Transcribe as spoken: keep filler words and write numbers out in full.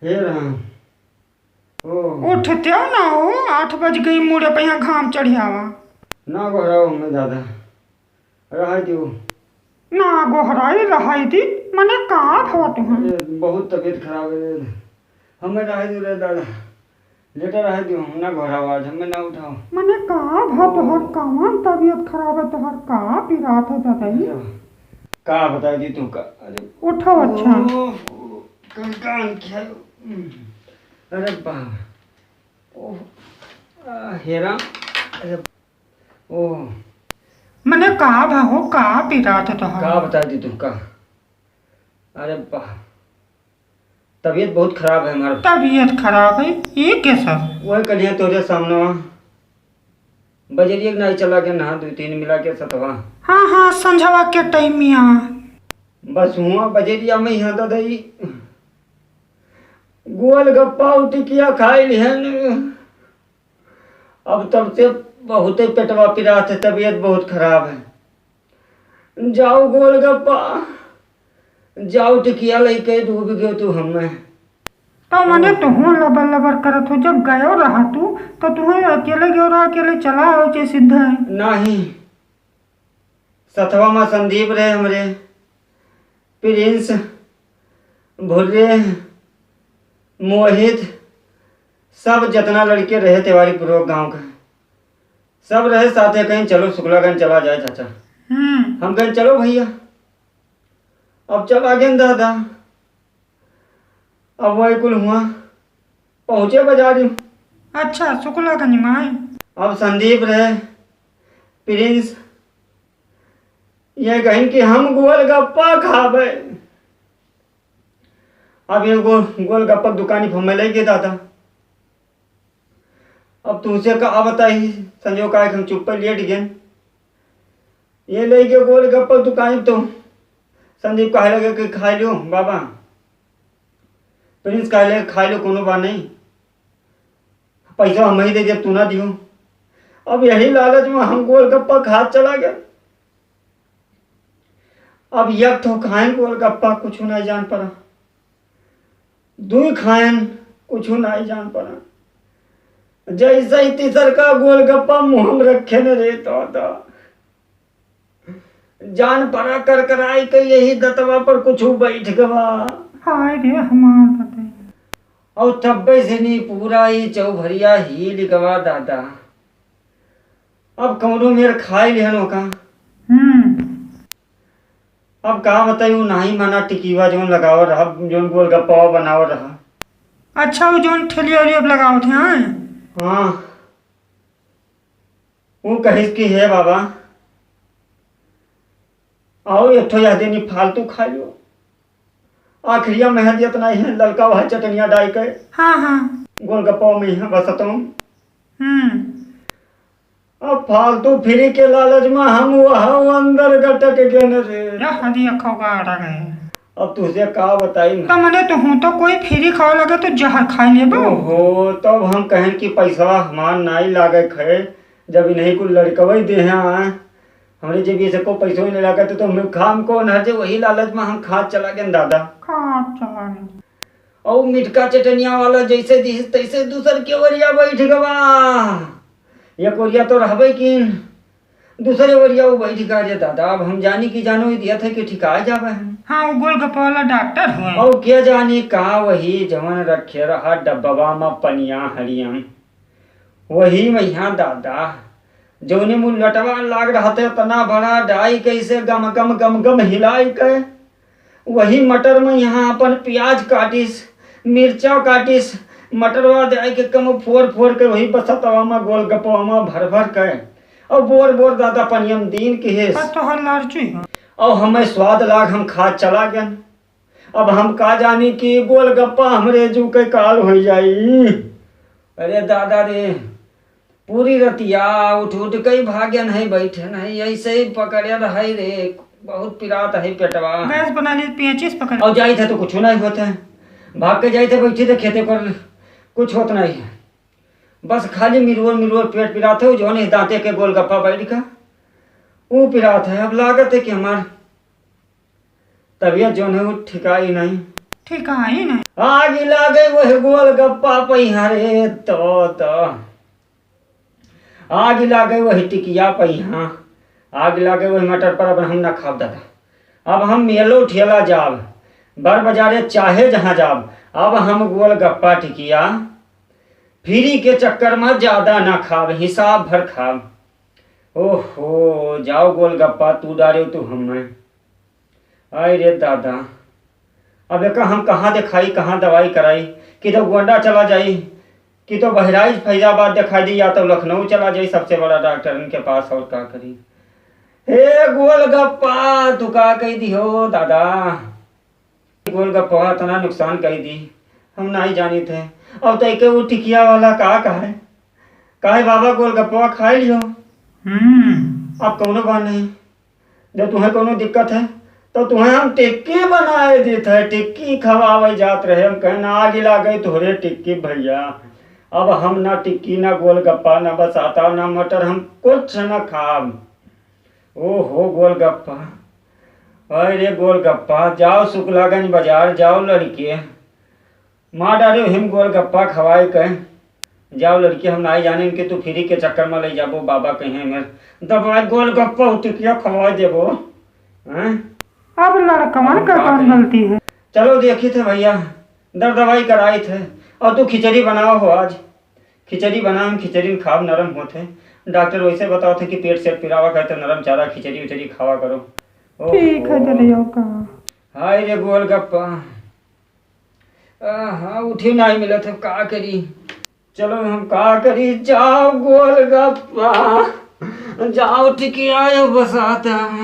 हे राम। ओ। उठते हो ना हो, आठ बज गई, मुड़े पे यहाँ घाम चढ़ियावा। ना गोहराओ हमें दादा, रहा दियो। ना गोहराई, रहाई दी, मने का भवा तुहँ? अरे, बहुत तबीयत खराब है, हमें रहा दियो रे दादा, लेटा रहा दियो, हम ना गोहराओ आज, हमें ना उठाओ। मने का भवा तोहर, कौन तबीयत खराब है तोहर, का पिरात है दादा ई? अच्छा, का बताई दी तू का? अरे उठो, अच्छा। ओह, कंकाल क्या? अरे बाप। ओह, आ, हेरा। अरे, ओह। मने का भा हो, का पिरात है तोहार? का बताई दी तू का? अरे बाप। तबीयत बहुत खराब है हमार। तबीयत खराब है? ई कैसा? वही कलिया तोरे सामने। बजरिया के नाई चला के नहा दू तीन मिला के सतवा। हाँ, हाँ, संझवा के टाइमिया। बस हुआ बजरिया में यहाँ ददई। गोलगप्पा और टिकिया खाई लिहन। अब तब से बहुते पेटवा पिरात है, तबीयत बहुत खराब है। जाओ गोलगप्पा, जाओ टिकिया लइके डूब गयो तू हमें। तो मने तुहूँ लबर लबर करत हो, जब गयो रहा तू, तो तुहूँ अकेले गयो रहा, अकेले चला आओ चे सीधा है। नाही, सथवा मा संदीप रहे हमरे, प्रिंस, भुर्रे, मोहित, सब जतना लड़के रहे तिवारी पूर्वक गाँव के, सब रहे साथे, कहीं चलो शुक्लागंज चला जाए चाचा। हम्म। हम कहें चलो भैया, अब चला गेन दादा। अब वही कुल हुआ, पहुँचे बाजारी। अच्छा, शुक्लागंज में आए। अब संदीप रहे, प्रिंस, ये कहिन कि हम गोलगप्पा खाबे। अब ये गो-, गोलगप्पा के दुकानी पर हमें लइ गए दादा। अब तुमसे का बताई, संजो का हम चुप्पे लेट गए। ये लइ गए गोलगप्पा के दुकानी तो संदीप कहे लगे कि खाई लो बाबा। प्रिंस कहे लगे, "खाई लो, कोनो बात नहीं, पैसा हम ही दे देब, तू ना दियो।" अब यही लालच में हम गोलगप्पा खात चला गए। अब एक ठो खाएन गोलगप्पा, कुछ नहीं जान पड़ा, दुई खाएन, कुछ नहीं जान पड़ा। जैसे ही तीसर का गोलगप्पा मुँह में रखे न रे तो, तो जान पड़ा करकराई के यही दतवा पर कुछ बैठ गवा। हाय रे हमार दतवा। और तब्बे से नी पूरा ही चौभरिया हील गवा दादा। अब कौनो मेर खाई लिहन ओका। हम्म। अब का बताई, उ नाही माना टिकीवा जौन लगावल रहा, जौन गोलगप्पा बनावल रहा। अच्छा, उ जौन ठेलिया उलिया पे लगावत हैं, हाँ? हाँ। उ कहिस कि हे बाबा, आओ एक ठो यह देनी फालतू खा लो। आखिरिया में है दियत नहीं है, ललका वह चटनिया डाई के। हाँ, हाँ। गोलगप्पा में है बसतों। हम्म। अब फालतू फ्री के लालच में हम वहाँ अंदर गटक गेन रे। या हदी अखो का अड़ा गए। अब तुझे का बताई ना। तो मने तुहूँ तो कोई फ्री खावे लगे तो जहर खाई लेबो। ओहो, तब हम कहेन कि पैसवा हमार नाई लागे खे, जब इन्हीं कुल लड़कवई दे हैं, हमरे जेबी से को पैसो नहीं लागे तो, तो हम खाम को नहर जे वही लालच में हम खात चला गेन दादा। खात चला गेन। और मिटका चटनिया वाला जैसे दिस तैसे दूसर के ओरिया बैठ गवा। एक ओरिया तो रहबे किन, दूसरे ओरिया वो बैठ गवा रे दादा। अब हम जानी कि जानो ही दिया था कि ठिका जावे है। हाँ, वो गोलगप्पा वाला डॉक्टर हुआ। और क्या जानी का वही जवन रखे रहा डब्बा में पनिया हरियम, वही में यहाँ दादा जौने मुँह लटवा लाग रहा था, इतना बड़ा डाई कैसे गम गम गम गम हिलाई के वही मटर में यहाँ अपन प्याज काटिस, मिर्चा काटिस, मटरवा दे के कम फोर फोर के वही बसतवा में गोलगप्पवा में भर भर के और बोर बोर दादा पनियम दीन के हेस। बस तोहर लालची हो। और हमें स्वाद लाग हम खा चला गेन। अब हम का जानी कि गोलगप्पा हमरे जू के काल हो जाई। अरे दादा रे, पूरी रतिया उठ उठ के ही भाग्य नहीं बैठे नहीं, ऐसे ही पकड़े रहे रे, बहुत पिरात है पेटवा। गैस बना ली, पेचिस पकड़। और जाइत है तो कुछ नहीं होता है, भाग के जाइत है बैठी तो खेते कर कुछ होत नहीं है, बस खाली मिरवोर मिरवोर पेट पिरात है, जो नहीं दांते के गोलगप्पा बैठ का वो पिरात है। अब लागत है कि हमार तबीयत जौन है वो ठिकाई नहीं। ठिकाई नहीं। आगि लागे वही गोलगप्पा पइहाँ रे, तो, तो। आगि लागे वही टिकिया पइहाँ, आगि लागे वही मटर पर, अब हम ना खाब दादा। अब हम मेलो ठेला जाब, बड़ बजारे चाहे जहाँ जाब, अब हम गोलगप्पा टिकिया free के चक्कर मा ज्यादा ना खाब, हिसाब भर खाब। ओहो, जाओ गोलगप्पा, तू डारे तू हमें। आय रे दादा, अब एका हम कहाँ देखाई, कहाँ दवाई कराई? कि तो गोंडा चला जाई, कि तो बहराइच फैजाबाद देखाई दी, या तो लखनऊ चला जाई सबसे बड़ा डॉक्टरन के पास, और का करी? हे गोलगप्पा, तू का कही दिहो दादा? गोलगप्पा इतना नुकसान कही दी, हम नाहीं जानित है। अब तो एके वो टिकिया वाला का कहे, कहे बाबा गोलगप्पा खाई लियो। हम्म। अब कौनो बात नहीं, जब तुम्हें कौनो दिक्कत है, तो तुम्हें हम टिक्की बनाए देत है, टिक्की खवावे जात रहे। हम कहे, "ना आगि लागे तोहरे टिक्की भइया, अब हम ना टिक्की, ना गोलगप्पा, ना बसाता, ना मटर, हम कुछ ना खाब।" ओहो गोलगप्पा, अरे गोलगप्पा, जाओ शुक्लागंज बाजार, जाओ लड़के, मार डारे हिम गोलगप्पा खवाए के। जाओ लड़की, हम नाहीं जाने कि तू free के चक्कर मा लइ जाबो, बाबा कहे मेर दबाए गोलगप्पा उ टिकिया खवाए देबो। हैं? अब लड़कवन अब का का कौन करी? गलती है? चलो देखित है भइया, दर दवाई कराइत है, और तू खिचड़ी बनाओ हो आज, खिचड़ी बना, हम खिचड़ी खाब, नरम होत है। डॉक्टर वैसे बतावत है कि पेट से पिरावा करे तो नरम चारा खिचड़ी उचड़ी खावा करो। ओहो। ठीक है, चलियो का। हाय रे गोलगप्पा, आहा, उठी नाहीं मिलत है, का करी? चलो हम का करी, जाओ गोलगप्पा, जाओ टिकिया बसाता।